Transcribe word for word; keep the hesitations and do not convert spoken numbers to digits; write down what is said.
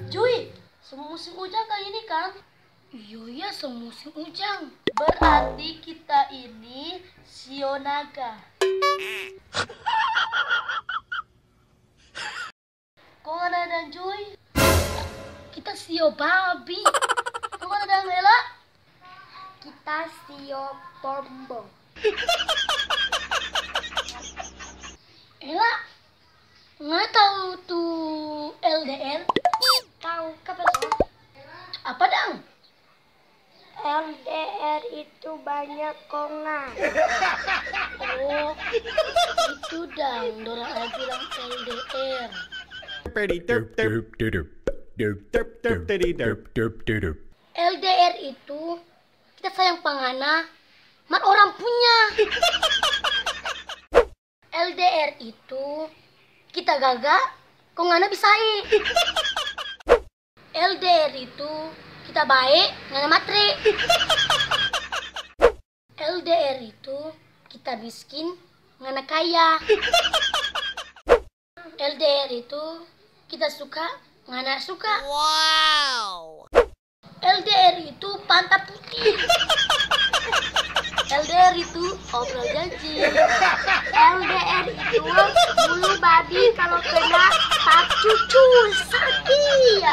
Jui, so musim ujang kali ini kan? Iyo ya, so musim ujang. Berarti kita ini sio naga. Kong ada dang Jui? Kita sio babi. Kong ada dang Ela? Kita sio pombo. Ela, ngana tau tu L D R? Tau, kapa so? Apa dang? L D R itu banyak konga. Oh, itu dang dorang ada bilang L D R. Pedi derp derp derp derp derp derp derp derp derp derp. L D R itu kita sayang pa ngana, mar orang punya. L D R itu kita gaga, kong ngana bisa hai. L D R itu kita bae, ngana matre. L D R itu kita miskin, ngana kaya. L D R itu kita suka, ngana suka. Wow. L D R itu pantat putih. L D R itu obrol janji. L D R itu bulu babi kalau kena pacucul sakit.